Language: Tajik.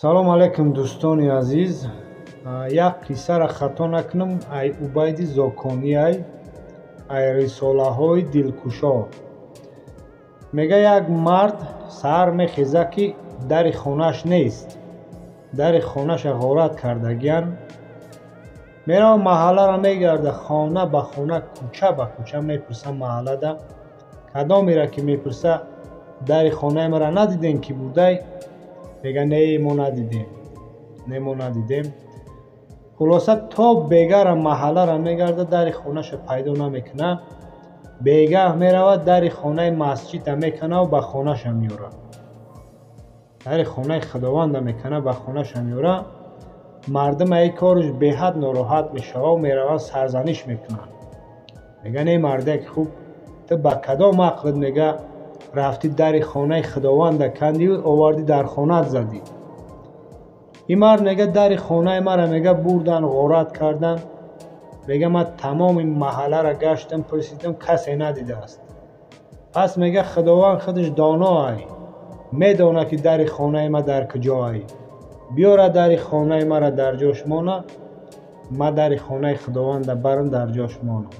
Салом алейкум, дӯстони азиз. Як қиссаро хато накунам, ай Убайди Зокониай, ай рисолаҳои дилкушо. Мега, як мард саҳар мехеза, ки дари хонааш нест, дари хонаша ғорат кардагиян. Мерава, маҳалларо мегарда, хона ба хона, кӯча ба кӯча мепурса. Маҳаллада кадомеро ки мепурса: «Дари хонаи маро надидем, ки бурдай?» Мега: «Не, мо надидем, не, мо надидем». Хулоса, то бегара маҳалларо мегарда, дари хонаша пайдо намекуна. Бегаҳ меравад, дари хонаи масҷида меканаву ба хонаша меёрад. Дари хонаи Худованда мекана, ба хонаша меёрад. Мардум аи кораш беҳад нороҳат мешавад, мераванд, сарзаниш мекунанд. Мега: «Не, мардак хуб, ту ба кадом ақлат, мега, рафтӣ, дари хонаи Худованда кандию овардӣ, дар хонаат задӣ?» Ин мард мега: «Дари хонаи мара, мега, бурдан, ғорат кардан. Мега, ман тамоми маҳалларо гаштам, пурсидам, касе надидааст. Пас, мега, Худованд худаш доно ай, медонад, ки дари хонаи ма дар куҷо ай. Биёра, дари хонаи мара дар ҷош мона, ма дари хонаи Худованда барам, дар ҷош монам».